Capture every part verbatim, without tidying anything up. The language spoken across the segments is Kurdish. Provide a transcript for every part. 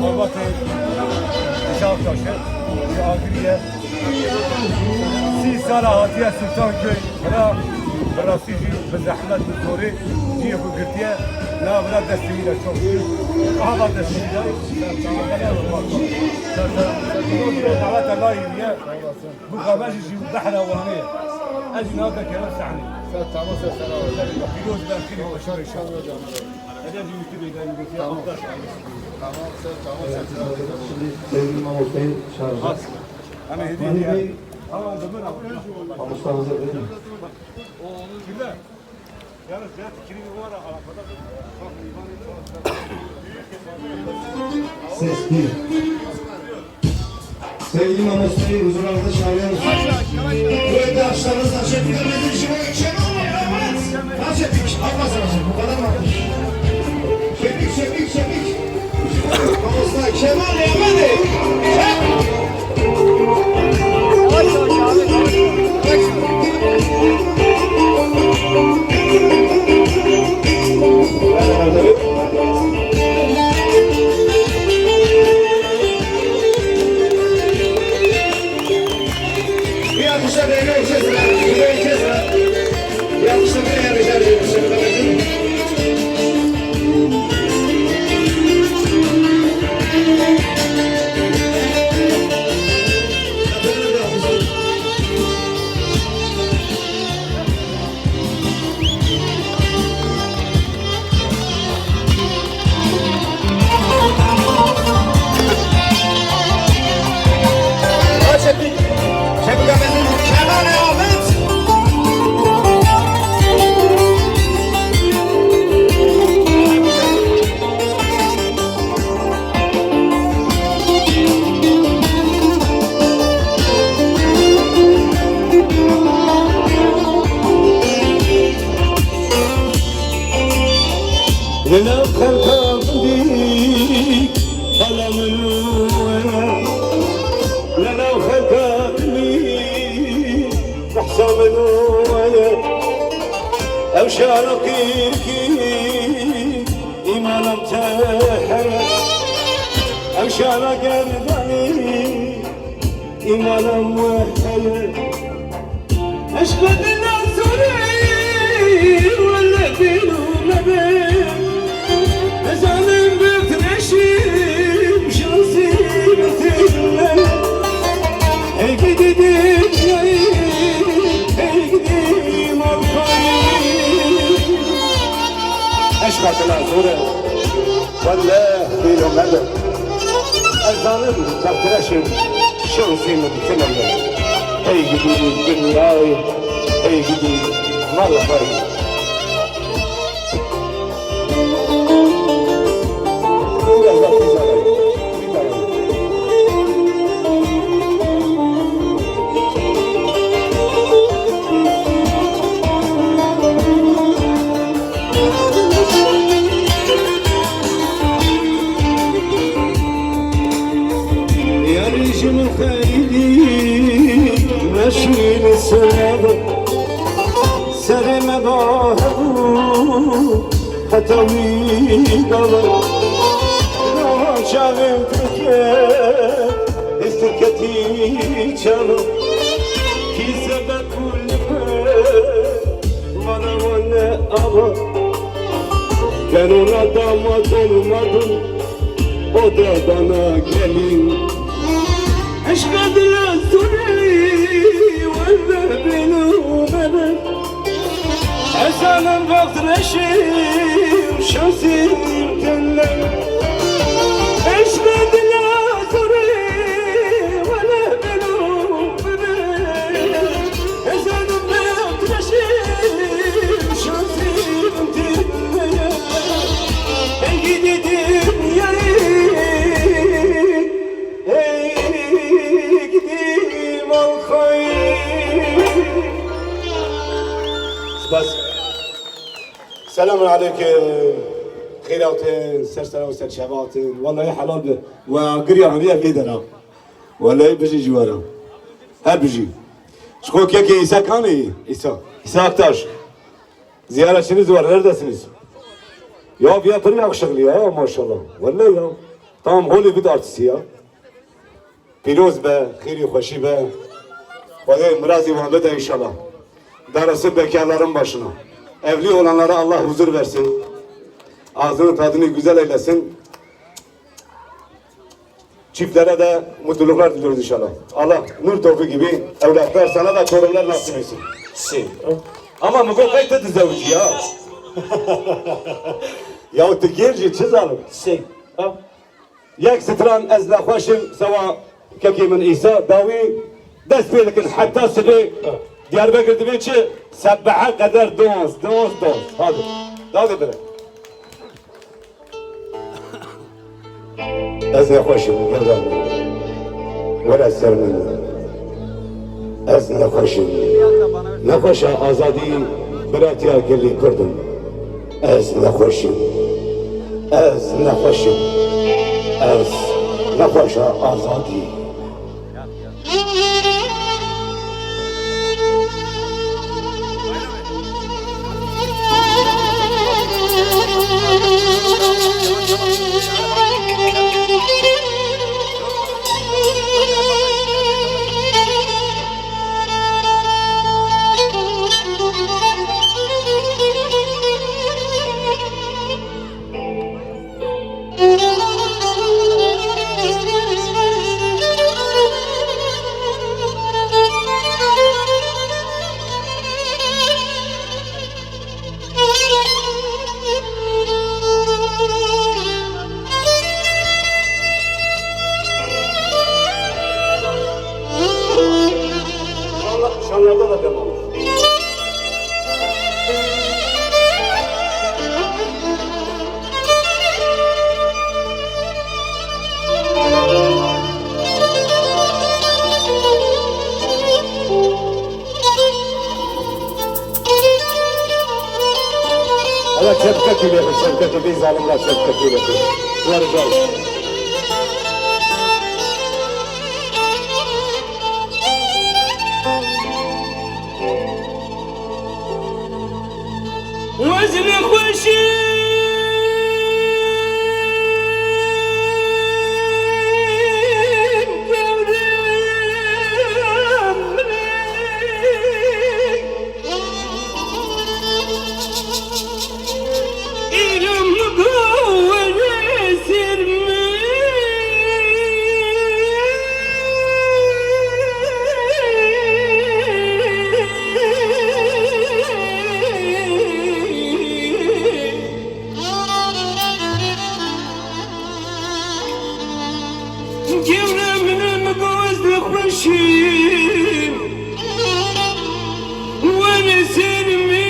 Malbatê Şah Taşê, ji Agirî ye. Sî sala hatiye Sultanköy, bira, bi rastî jî bi zehmet, bi zorê cihê xwe girtiye. Na bira destê wî de çok şükür. Aha destê wî de. Dawete layî ye. Bu kamajî jî behra Wanê ye. Ez jî navdekeve sahnê. Ser tamam, ser selam. Pîroz be, xêrê xweşî be. Tamam. Tamam, sen tamam, sen tamam. Şimdi sevgili Mahmut Bey çağıracak. Hani hediye. Mahmut Bey, mamuslarınıza verin. Kimler? Yalnız biraz kirli var arabada. Ses bir. Sevgili Mahmut Bey, huzurlarınızda çağırıyoruz. Kuvvetli alkışlarınızla Şefik Ahmet'in işi boyu Kemal Bey, evet. Lan Şefik, aferin sana, bu kadar mı? Şefik, Şefik, Şefik. Mahmut Bey, Kemal Bey, Ahmet Bey. Çek. Bir alkışla değerli olacağız. Bir alkışla değerli olacağız. Li nav xelka min dî qala min were. Li nav xelka min dî behsa min were. Ew şara qîrkî îmalam te heye. Ew şara gerdanî îmalam we heye. Eşqa dila zorê wele bîn û mebe. Ezanim bi tireşim şansî bi têne. Hey gidî dinyayê, hey gidî malxayê. Eşqa dila zorê wele bîn û mebe. Ezanim bi tireşim Şansê min tune ye. Hey gidî dinyayê, hey gidî malxayê. Yarî ji min xeylî meşîn sebebi serê me da hebû heta wî gava. Çavên tirke, hêz tirketî çava. Kî sebeb bû li me, vana wan ne ava. Kenora damadon madon, o derdana gelin. Eşqa dila zorê wele bîn û mebe. Ezanim bi tireşim şansî tune. Eşqa dila zorê wele bîn û mebe. Ezanim bi tireşim şansî tune. Hey gidî dinyayê, hey gidî malxayê. Spas. Selamun aleykum. Xêr hatin, ser sera û ser çava hatin. Wellahî helal be. We Agirî aniye vê dera. Wellahî bijî ji we re. Her bijî. Ji xwe kekê Îsa kanê? Îsa. Îsa Aktaş. Ziyaretçiniz var, neredesiniz? Ya, wir pir yakışıklı ya, maşallah. Wellahî ya. Tam Hollywood artisti ya. Pîroz be, xêrî xweşî be. Xwedê mirazî wan bide înşallah. Darısı bekarların başına. Evli olanlara Allah huzur versin. Ağzının tadını güzel eylesin. Çiftlere de mutluluklar diliyoruz inşallah. Allah nur topu gibi evlatlar, sana da torunlar nasip etsin. Sê. Ama Mugo qey te dizewicî ya. Ya tu gêr jî çi zalim. Sê. Ha? Yek stran ez nexweş im, sewa kekê min Îsa dawî dest pê dikin heta sibê. Diyarbekir divê çi? Sebehe qeder dans, dans, dans. Hadi. Dawî bire. Ez nexweş im, Gevran. Were ser min. Ez nexweş im. Nexweşa azadî, biratiya gelê Kurd im. Ez nexweş im. Ez nexweş im. Ez nexweşa azadî. Şanlarda da devam. Ala çepkekî lê bi, çepkekî vê zalimla çepkekî lê bi. Werca. Wezne xweşî. Gewre min e, min goz de xweşî. Were ser min.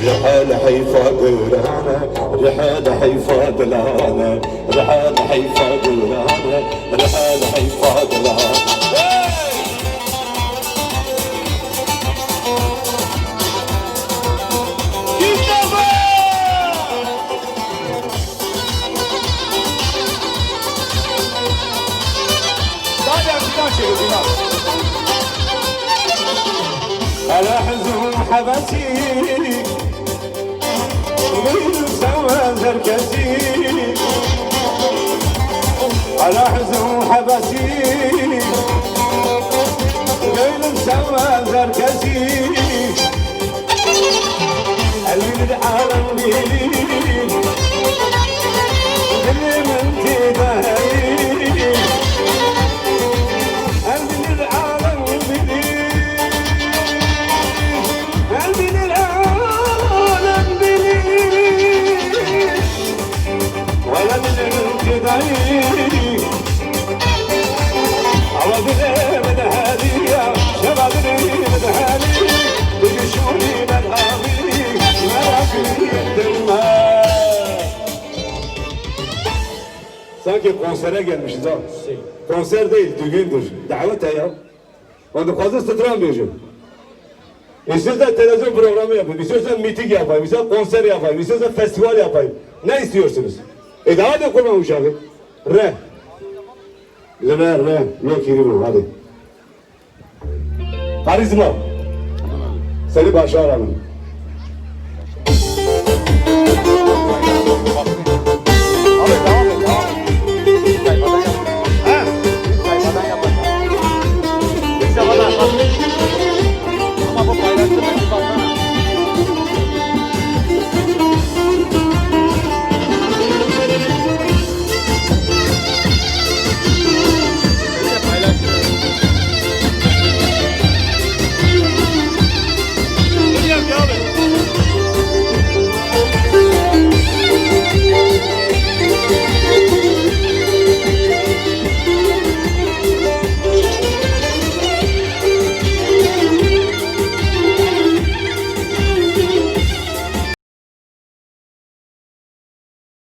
Rihe li heyfa gurane, rihe li heyfa dilane, rihe li heyfa gurane, rihe li heyfa dilane. Hey! Mustafa! Hadi Erzincan çevir, Erzincan. Ala hizm hebesi, gönül sevmez herkesi. Ala hizm hebesi, gönül sevmez herkesi. Elbî li alem bînî, dilê min tê de heyî. Elbî li alem bînî, elbî li alem bînî. Wele dilê min tê de heyî. Awa dilê min diherî ya, şeva dilê min diherî, tu ji şûnî me davî, merakî dilme. Sanki konsere gelmişiz ha. Konser değil, düğündür. Davet ya. Ben de fazla stran vereceğim. İstiyorsan televizyon programı yapayım, istiyorsan miting yapayım, istiyorsan konser yapayım, istiyorsan festival yapayım. Ne istiyorsunuz? E, daha da kurban uşağı. Re. Re, re, re. Lo kirî bû, hadi. Karizma. Seni başa alalım.